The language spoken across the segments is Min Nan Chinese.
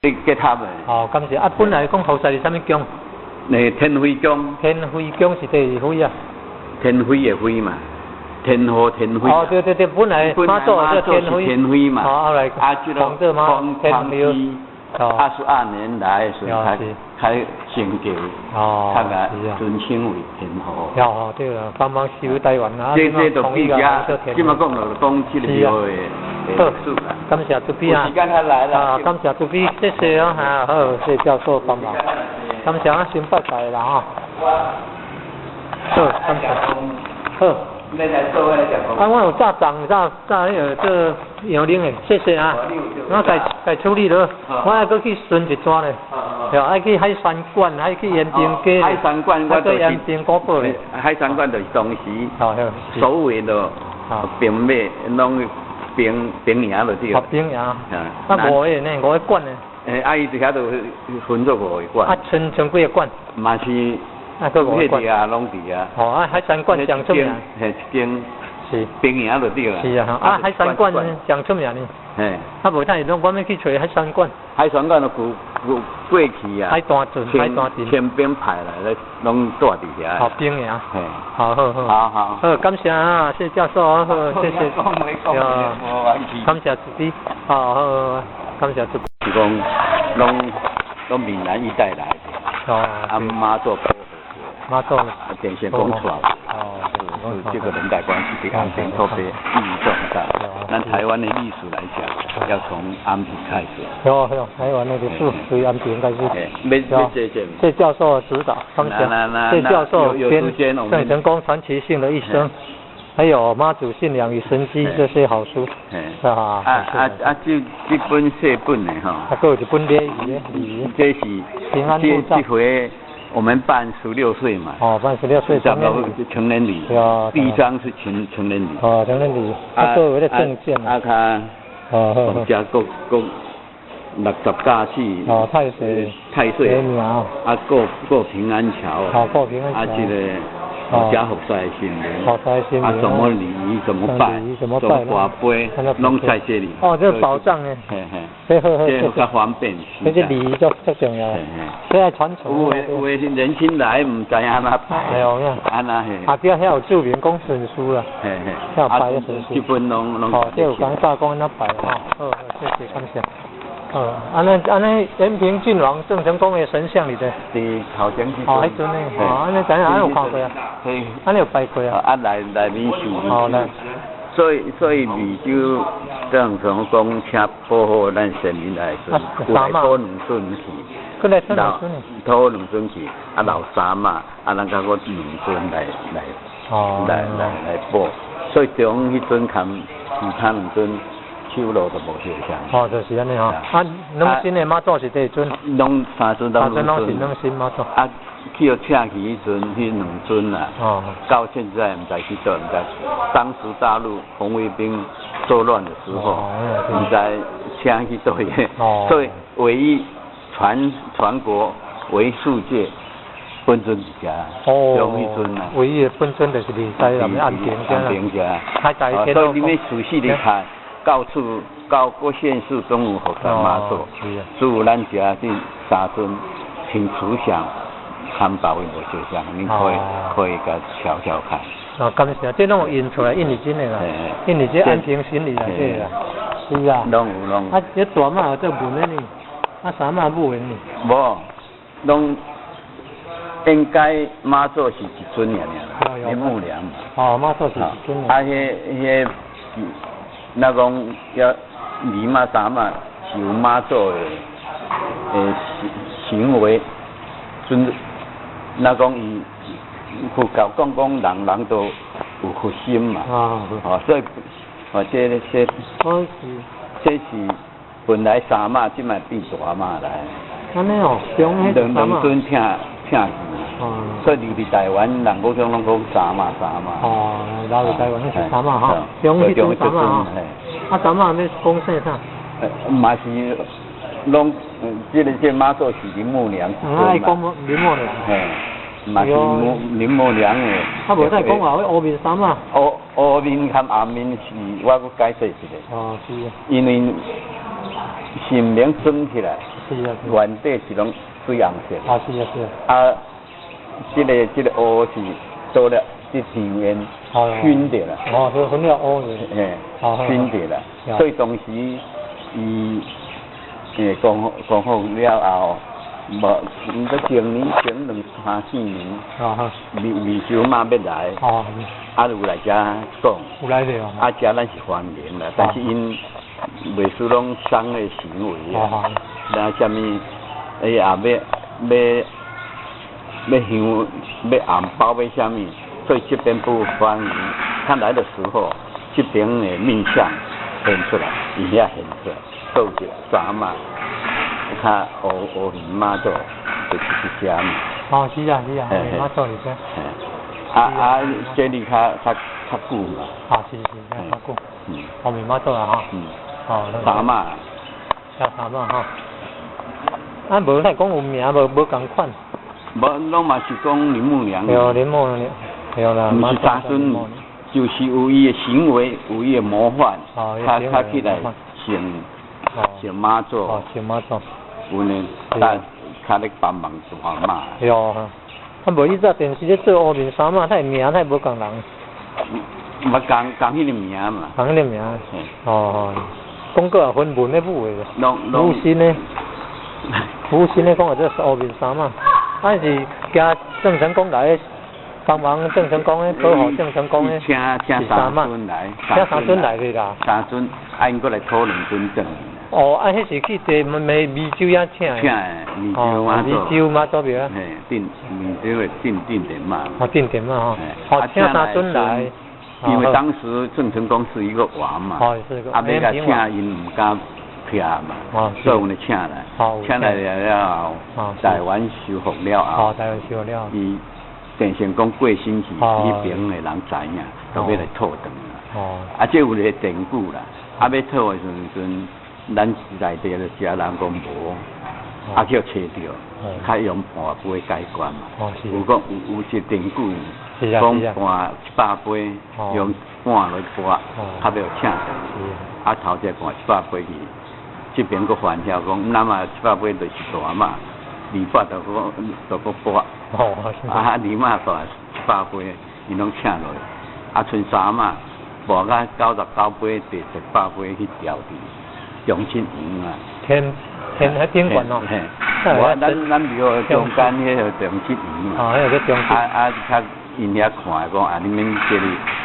結結合的。哦，感謝。啊，本來講佛寺是啥物宮？那天妃宮。天妃宮是佗一位啊？天妃的妃嘛，天后天妃。哦，對對對，本來媽祖叫天妃。天妃嘛。哦，後來。啊，這個康熙22年來的時候，才才成就，較來尊稱為天后。哦，對啦，幫忙收台灣啊。這就比較，這麼講就講這個廟的歷史啦。感謝慈悲啊！啊，感謝慈悲，謝謝啊，哈，好，謝教授幫忙。感謝啊，先拜拜啦哈。好，感謝。好。啊，我有早送早早彼个做洋奶的，謝謝啊。我家家處理落，我愛閣去巡一轉咧。對，愛去海山館，愛去延平街。海山館，我就是。延平古堡咧。海山館就是當時所有的兵馬攏兵兵營就對。哦，兵營。啊，五個呢？五個館呢？欸，啊，伊佇遐就分做五個館。啊，賰賰幾个館？嘛是。啊，閣五個館。啊，攏佇遐。哦，啊，海山館上出名。嘿，一間。是。兵營就對啦。是啊，啊，海山館上出名呢。嘿。啊，無等下攏我欲去揣海山館。海山館就舊舊過去啊。海單船，海單船。清兵派來咧，攏住佇遐。好兵營。嘿。好好好。好好。好，感謝啊，謝教授啊，好，謝謝。感謝慈悲，好好，感謝慈悲。是講，攏攏閩南一帶來的。哦。啊，媽祖。媽祖。電線講出來。哦。是這個連帶關係，對安平特別意義重大。咱台灣的歷史來講，要從安平開始。有有，台灣的歷史從安平開始。沒這這。謝教授指導，感謝。謝教授編《鄭成功傳奇性的一生》，還有《媽祖信仰與神蹟》這些好書。啊啊啊！這這本細本的吼。啊，閣有一本禮儀的禮儀。這是平安護這這回我們辦十六歲嘛。哦，辦十六歲成人禮。第一張是成成人禮。哦，成人禮。啊，閣有彼个證件。啊，較。哦，國家國國六十甲四。哦，太歲。太歲。啊，過過平安橋。哦，過平安橋。啊，這個。嘉福賽神明，啊，什麼禮儀怎麼拜，怎麼跋杯，攏在這裡。哦，這個保障呢。嘿嘿，這較方便。這個禮儀足足重要。這愛傳承。有的有的年輕來毋知按怎拜。按怎嘿。啊，對，遐有註明講順序啦。嘿嘿。遐有拜的順序。這本攏攏。哦，這有講早講按怎拜吼。好，謝謝感謝。哦，按呢按呢，延平郡王鄭成功的神像佇佗？佇頭前。哦，彼尊呢？哦，按呢知影，按呢有看過啊？按呢有拜過啊？啊，內內面是。哦，來。所以所以湄洲鄭成功請保護咱先民來時陣，有來討兩尊去。閣來討兩尊？討兩尊去，啊留三媽，啊咱閣閣兩尊來來，來來來保。所以中彼尊含其他兩尊。手路就無相共。哦，就是按呢吼。啊，兩身的媽祖是佗一尊？攏三尊攏兩尊。三尊攏是兩身媽祖。啊，去予請去彼陣，彼兩尊啊。到現在毋知去佗，毋知。當時大陸紅衛兵作亂的時候，毋知請去佗去。所以唯一全全國唯數界本尊佇遮。哦。彼尊啊。唯一的本尊就是佇台南安平遮啦。安平遮。所以你欲仔細的看。到處到各縣市都有佛山媽祖，只有咱遮這三尊挺慈祥，參別位無相像，你可以可以共瞧瞧看。哦，感謝，這攏有印出來，印佇真的啦，印佇這安平神裡內底啦，是啊。攏有攏。啊，這大媽有做文的呢，啊，三媽母的呢。無，攏應該媽祖是一尊爾爾，林默娘嘛。哦，媽祖是一尊。啊，彼彼。若講遐二媽三媽是有媽祖的行行為，尊，若講伊佛教講講人人都有佛心嘛，哦，所以哦，這這這是本來三媽，這擺變大媽來。按呢哦，兩兩尊請請去，所以留佇台灣人講攏講三媽三媽。哦，留佇台灣是三媽吼，中彼尊三媽吼。啊，三媽欲講說啥？嘛是攏，這個這媽祖是林默娘。啊，伊講林默娘。嘿，嘛是林默娘的。啊，無再講話，烏面三媽。烏烏面佮紅面是我閣解釋一下。哦，是。因為。神明裝起來，原底是攏水紅色。啊是啊是啊。啊，這個烏是做了這香煙熏著啦。哦，這熏了烏的。嘿，熏著啦。所以當時伊講好了後，無，毋過前年前兩三四年，美洲媽欲來，啊有來遮講，有來著，啊遮咱是歡迎啦，但是𪜶袂輸攏商業行為啊，那啥物，哎也欲欲欲香欲紅包欲啥物，所以這邊不歡迎。他來的時候，這邊的面相現出來，伊遐現出來，倒一個三媽。較烏烏面媽祖就是佇遮嘛。哦，是啊是啊，媽祖佇遮。啊啊，這裡較久嘛。啊，是是，較久。烏面媽祖啊，吼。哦。三媽。叫三媽吼。啊，無咱講有名無無仝款。無，攏嘛是講林默娘。對，林默娘。對啦。毋是三尊，就是有伊的行為，有伊的模範，較起來像像媽祖。哦，像媽祖。有呢，但較咧幫忙大媽。對啊，啊無伊早電視咧做烏面衫仔，他的名他無仝人。無仝仝彼個名嘛。仝彼個名。哦，講過也分文的武的。武神的，武神的講話做烏面衫仔，啊是驚鄭成功來幫忙鄭成功的保護鄭成功的。請請三尊來。請三尊來的啦。三尊，啊𪜶閣來討兩尊轉。哦，啊，彼是去佇美美洲遐請的。請的，美洲媽祖。美洲媽祖廟。嘿，鎮美洲的鎮鎮殿媽。哦，鎮殿媽吼。哦，請三尊來。因為當時鄭成功是一個王嘛。哦，是個。啊，欲共請𪜶毋敢徛嘛，所以阮就請來。請來了後，台灣收復了後。哦，台灣收復了後。伊鄭成功過身去，彼邊的人知影，都欲來討轉來。哦。啊，這有一個典故啦。啊，欲討的時陣。咱內地就遮人講無，啊叫揣著，較用半杯解決嘛。有講有有一典故，講半100杯，用半來撥，較欲請轉。啊頭一半100杯去，這邊閣反曉講，咱嘛100杯就是大媽，二百就閣就閣撥。啊二媽大100杯，𪜶攏請落去。啊賰三媽，撥到99杯，第100杯去調佇。中正園啊，天天喺天館哦，我咱廟中間彼個中正園嘛，哦，彼個叫中正。啊啊，較𪜶遐看講啊，你們這裡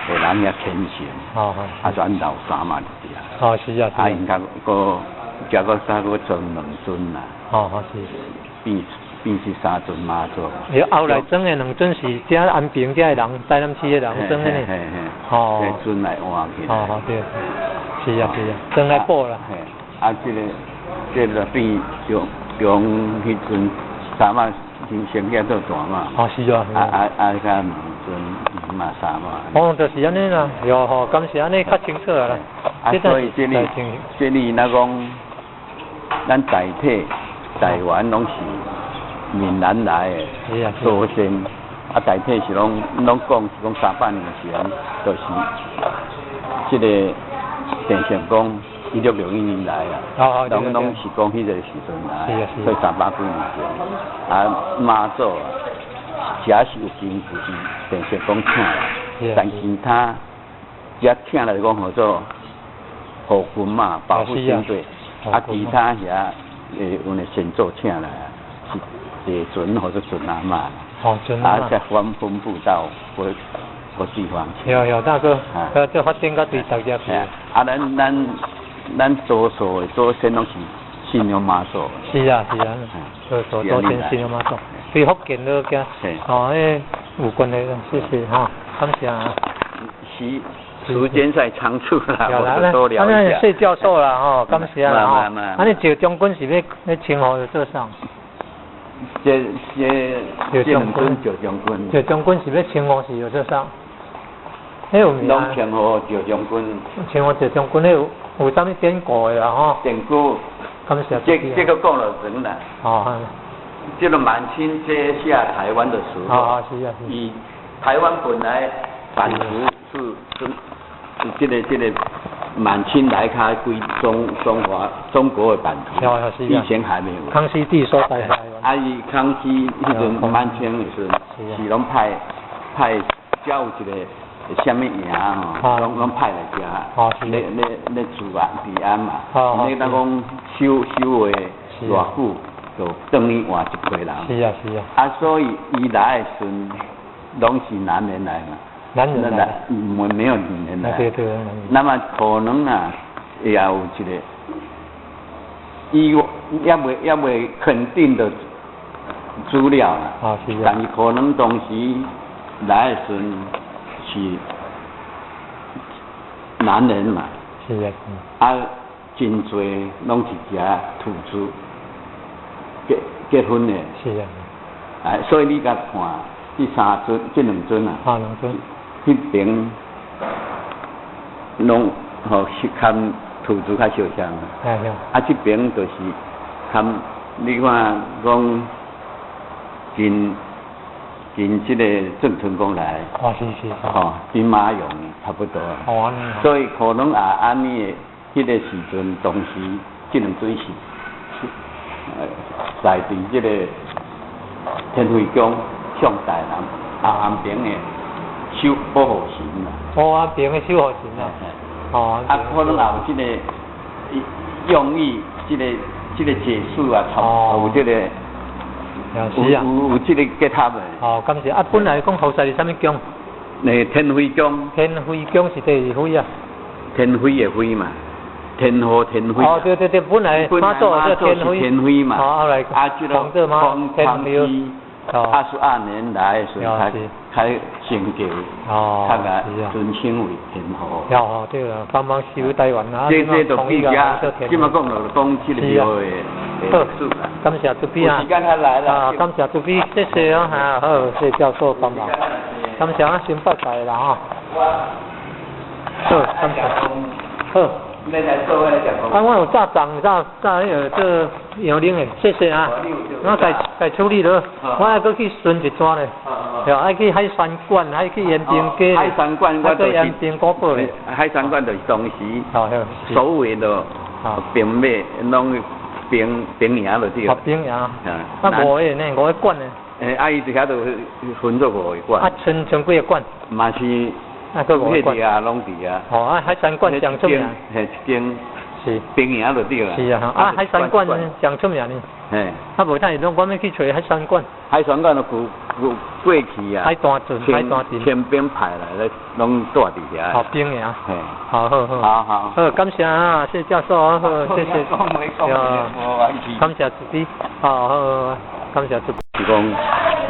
的人遐虔誠，啊就按老三媽佇遮。哦，是啊。啊，𪜶較閣遮閣較閣裝兩尊啦。哦，是。變變是三尊媽祖。伊後來裝的兩尊是遮安平遮的人，台南市的人裝的呢。哦。這尊來換去。哦，對。是啊是啊，裝來補啦。嘿，啊，這個變中中彼陣三媽先先起做大媽。哦，是啊。啊啊啊！遐兩尊嘛三媽。哦，就是按呢啦，喲吼，敢是按呢較清楚啊啦。啊，所以這裡這裡若講，咱大體台灣攏是閩南來的祖先，啊，大體是攏攏講是講300年前，就是這個。鄭成功1661年來啊，攏攏是講彼個時陣來，所以300幾年前。啊，媽祖遮是有根據是鄭成功請來，但其他遮請來講號做護軍嘛，保護軍隊。啊，其他遐阮的先祖請來是地尊或者尊阿媽。哦，尊阿媽。啊，才分布到各個地方去。有有大哥，這發展到對大家去。啊，咱多數的祖先攏是信仰媽祖。是啊是啊，多數祖先信仰媽祖，對福建都驚。哦，彼有關係啦，謝謝哈，感謝。時間在倉促啦，我多聊一下。謝教授啦，吼，感謝啦，吼。啊，你趙將軍是欲欲稱呼做啥？這兩尊趙將軍。趙將軍是欲稱呼是叫做啥？彼有名。攏稱呼趙將軍。稱呼趙將軍，彼有啥物典故的啦？吼。典故。感謝。這個講了長啦。哦。這個滿清接下台灣的時候，啊是啊是。以台灣本來版圖是這個滿清來開歸中華中國的版圖，以前還沒有。康熙帝所帶來。啊，伊康熙彼陣滿清的時陣，是攏派叫有一個啥物營吼，攏派來遮，咧治安治安嘛。你當講守衛偌久，就轉去換一批人。是啊是啊。啊，所以伊來的時陣，攏是男人來嘛。男人來。沒有女人來。對對。那麼可能啊，也有一個，伊猶未肯定的資料啦。啊是啊。但是可能當時來的時陣是男人嘛。是啊。啊，真濟攏是遮土著結婚的。是啊。哎，所以你共看，這三尊、這兩尊啊。啊，兩尊。彼邊攏吼是含土著較相像。啊，這邊就是含你看講近這個鄭成功來。哦，是是是。吼，兵馬俑差不多。哦，所以可能也按呢的，彼個時陣當時這兩尊是，在佇這個天妃宮向大南啊安平的守保護神啦。哦，安平的守護神啊。哦。啊，可能也有這個用意，這個解釋啊，有這個，有這個結合的。哦，感謝。啊，本來講侯賽是啥物宮？那天妃宮。天妃宮是佗一妃啊？天妃的妃嘛，天后天妃。哦，對對對，本來媽祖是天妃嘛。哦，後來。啊，這個康熙22年來的時候，才成就，較共尊稱為天后。哦，對啦，幫忙收台灣啊。這就比較，這麼講就講這個廟的歷史啦。感謝主筆啊！啊，感謝主筆，謝謝啊，哈，好，謝教授幫忙。感謝啊，先拜拜啦哈。好，感謝。好。啊，我有早送早早彼个做楊玲的，謝謝啊。我共共處理了，我愛閣去巡一轉咧。對，愛去海山館，愛去延平街。海山館我就是。延平古堡咧。海山館就是當時所謂的兵馬攏兵營就對。哦，兵營。啊，五個呢？五個館呢？欸，啊，伊佇遐就分做五個館。啊，賰賰幾個館？嘛是。啊，閣五個館。啊，攏佇啊。哦，啊，海山館上出名。嘿，一間。是。兵營就對啦。是啊，啊，海山館上出名呢。嘿。啊，無等下攏我欲去揣海山館。海山館就舊舊過去啊。海單鎮，海單鎮。清兵派來咧，攏住佇遐。好兵營。嘿。好好好。好好。好，感謝啊，謝教授，好，謝謝。感謝主筆，好好，感謝主筆。是講，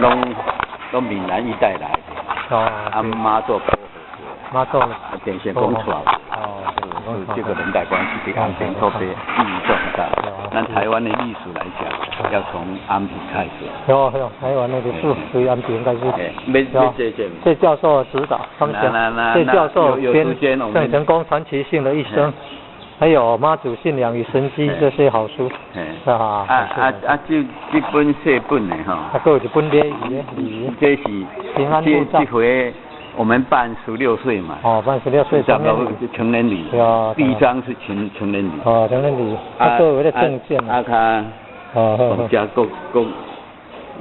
攏閩南一帶來的。哦。啊，媽祖。媽祖。電線講出來。哦。是這個年代關係，對安平特別意義重大。咱台灣的歷史來講，要從安平開始。有有，台灣的歷史從安平開始。沒這這。謝教授的指導，感謝。謝教授編鄭成功傳奇性的一生，還有媽祖信仰與神蹟這些好書。啊啊啊！這本細本的吼。啊，閣有一本禮儀的禮儀。這是平安護這回我們辦十六歲嘛。哦，辦十六歲成年禮。成人禮。第一張是成人禮。哦，成人禮。啊，閣有那個證件。啊，較。哦好。加國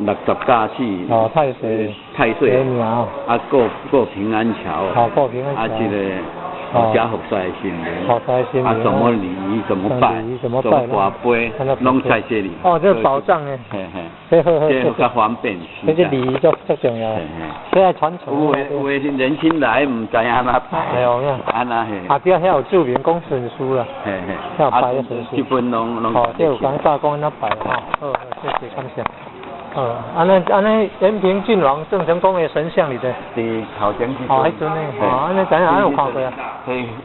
60加四。哦，太歲。太歲。啊，過平安橋。哦，過平安橋。啊，這個。加福賽神明。福賽神明。啊，怎麼禮儀怎麼拜？怎麼拜？跋杯，攏在這裡。哦，這個寶藏呢。嘿嘿。這較方便。這個禮儀足足重要。這愛傳承。有的年輕來毋知按怎拜。哎呦，按怎嘿。啊，對，遐有注明講順序啦。嘿嘿。遐有拜的順序。這本攏攏。哦，這有講早講按怎拜吼。好，謝謝，感謝。哦，按呢按呢，延平郡王鄭成功的神像裡頭。佇頭前。哦，彼尊呢？哦，按呢知影，按呢有看過啊？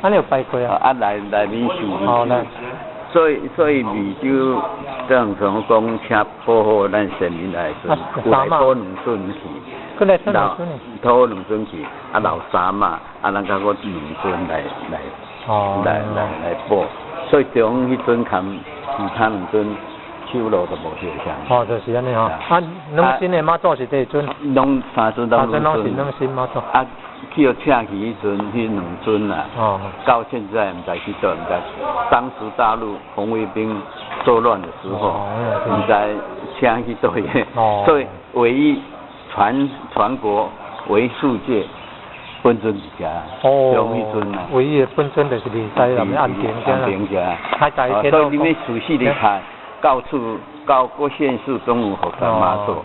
按呢有拜過啊？啊，內面是。哦，來。所以湄洲鄭成功請保護咱先民來時，有來討兩尊去。閣來討兩尊。討兩尊去，啊留三仔，啊咱閣閣兩尊來，來保。所以中彼尊含其他兩尊。手路就無相像。哦，就是按呢吼。啊，軟身的媽祖是佗一尊？攏三尊攏三尊攏是軟身媽祖。啊，去予請去彼陣，彼兩尊啊，到現在毋知去佗，毋知。當時大陸紅衛兵作亂的時候，毋知請去佗去，所以唯一全國唯世界本尊一隻，中彼尊啊。唯一的本尊就是佇台南的安平遮啦。安平遮。所以你欲仔細的看，到處到各縣市都有佛山媽祖，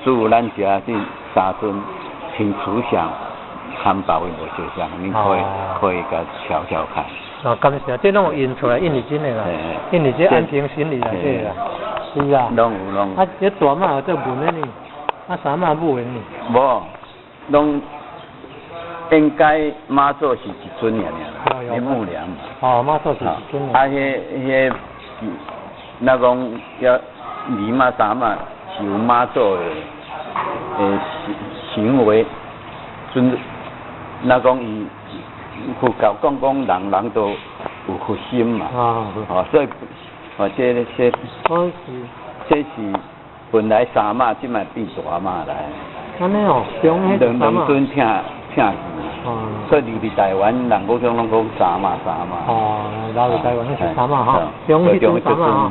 只有咱遮這三尊挺慈祥。參寶的無相像，你可以共瞧瞧看。啊，感謝，這攏有印出來，印是真的啦，印是這安平神裡來的啦，是啊。攏有攏。啊，這大媽有做文的呢，啊，三媽母的呢。無，攏應該媽祖是一尊爾爾啦，林默娘嘛。哦，媽祖是一尊。啊，彼，若講要二媽三媽是有媽祖的行為尊。若講伊佛教講講人人都有佛心嘛，哦，所以哦，這是本來三媽，這擺變大媽來。按呢哦，兩尊請去，所以入佇台灣人講攏講三媽三媽。哦，留佇台灣是三媽吼，中彼尊三媽吼。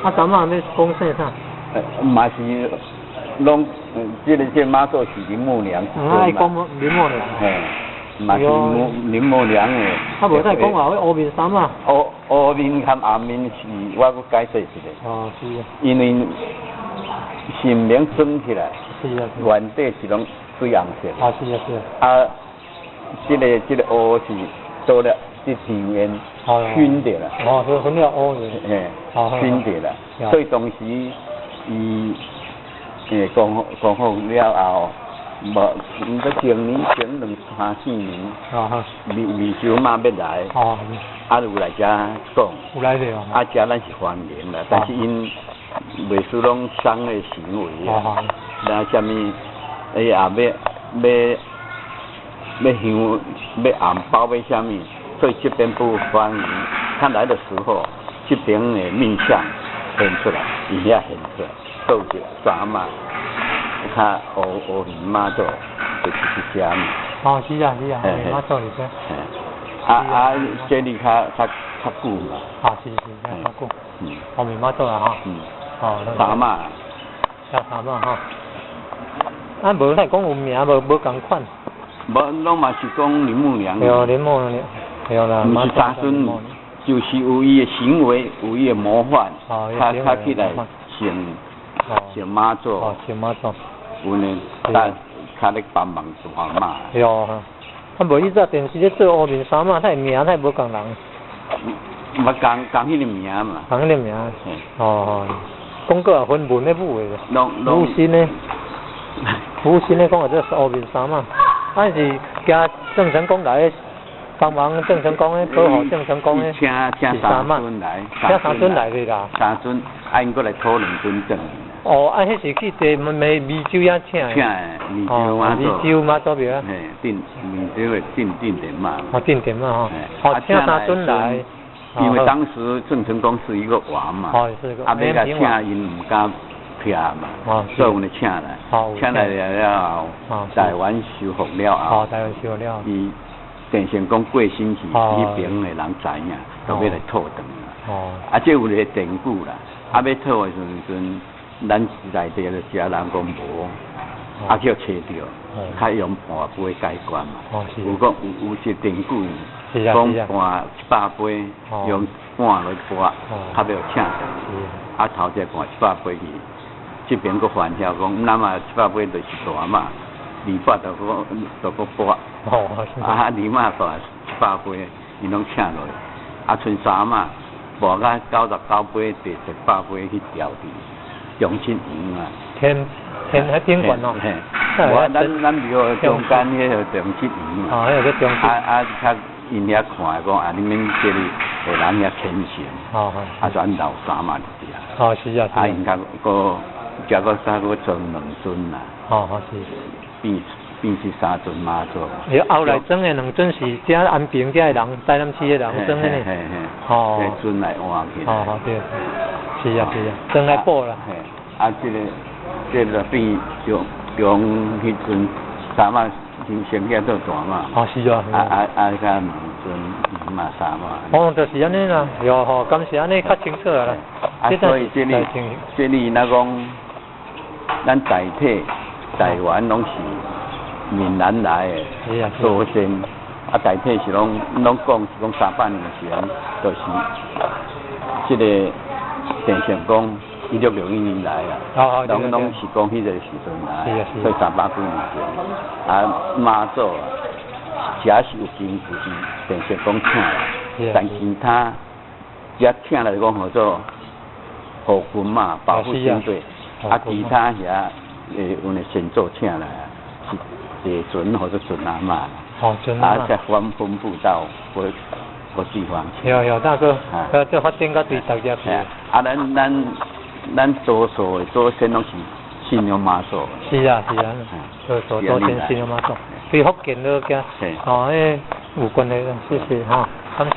啊，三媽欲講說啥？嘛是攏，這媽祖是林默娘。愛講林默娘。嘿。嘛是林默娘的。啊，無再講話，彼烏面三媽。烏面佮紅面是我閣解釋一下。哦，是啊。因為神明裝起來，原底是攏水紅色。啊，是啊，是啊。啊，這個烏是倒了這香煙熏著啦。哦，是熏了烏的。嘿，熏著啦。所以當時伊光復了後。無，毋過前年前兩三四年，美洲媽欲來，啊有來遮講，有來著，啊遮咱是歡迎啦，但是𪜶袂輸攏商業行為啊，那啥物，哎呀，欲香，欲紅包，欲啥物，所以這邊不歡迎。他來的時候，這邊的面相現出來，伊遐現出來，都是三媽。較烏面媽祖就是佇遮嘛。哦，是啊是啊，烏面媽祖佇遮。啊，這裡較久嘛。啊，是是，較久。烏面媽祖啊，吼。哦。三媽。叫三媽吼。啊，無咱講有名無無仝款。無，攏嘛是講林默娘。對，林默娘。對啦。毋是三尊，就是有伊的行為，有伊的模範，較起來像媽祖。哦，像媽祖。有呢，但較咧幫忙大媽。對啊，啊無伊早電視咧做烏面三媽，他的名他無仝人。無仝仝彼個名嘛。仝彼個名。哦，講過也分文的武的。武神的，武神的講話做烏面三媽，啊是驚鄭成功來幫忙鄭成功的保護鄭成功的。請三尊來。請三尊來的啦。三尊，啊𪜶閣來討兩尊轉。哦，啊，彼是去佇湄洲遐請的。請的，湄洲媽祖。湄洲媽祖廟。嘿，鎮湄洲的鎮殿媽。哦，鎮殿媽吼。哦，請三尊來。因為當時鄭成功是一個王嘛。哦，是個。啊，欲共請𪜶毋敢徛嘛，所以阮就請來。請來了後，台灣收復了後。哦，台灣收復了後。伊鄭成功過身去，彼邊的人知影，都欲來討轉來。哦。啊，這有一個典故啦。啊，欲討的時陣。咱內地就遮人講無，啊叫揣著，較用盤杯解決嘛。有講有一典故，講盤100杯，用盤來撥，較欲請轉。啊頭一個盤100杯去，這邊閣反曉講，咱嘛100杯就是大媽，二百就閣撥。啊二媽撥100杯，伊攏請落，啊賰三媽撥甲99杯，第100杯去調佇中壢園啊，天喺天懸哦，嘿，我咱廟中間彼個中壢園嘛，哦，彼個叫中壢。啊，較𪜶遐看講啊，你們這裡的人遐虔誠，啊就按老三媽佇遮。哦，是啊，啊，𪜶較閣遮閣啥閣裝兩尊啦。哦，是。變是三尊媽祖。伊後來裝的兩尊是遮安平遮的人，台南市的人裝的呢。嘿嘿。哦。這尊來換起來。哦，對。是啊是啊，裝來補啦。嘿，啊，這個變中中彼陣三媽先叫做大媽。哦，是啊。啊啊啊！佮兩尊二媽三媽。哦，就是按呢啦，喲吼，感謝按呢較清楚啦。啊，所以這裡這裡若講，咱大體台灣攏是閩南來的祖先，啊，大體是攏攏講是講300年前，就是這個鄭成功1661年來啊，攏攏是講彼個時陣來，所以300幾年前，啊媽祖啊，這是有根據是鄭成功請來，但其他這請來講號做護軍嘛，保護軍隊，啊其他遐阮的先祖請來啊，是坐船或者船阿媽，啊才分分布到各各地方去。有有大哥，這發展到對大家去。啊，咱咱咱多數的祖先攏是信仰媽祖。是啊是啊，多數祖先信仰媽祖，對福建都驚，哦，彼有關係啦，謝謝哈，感謝。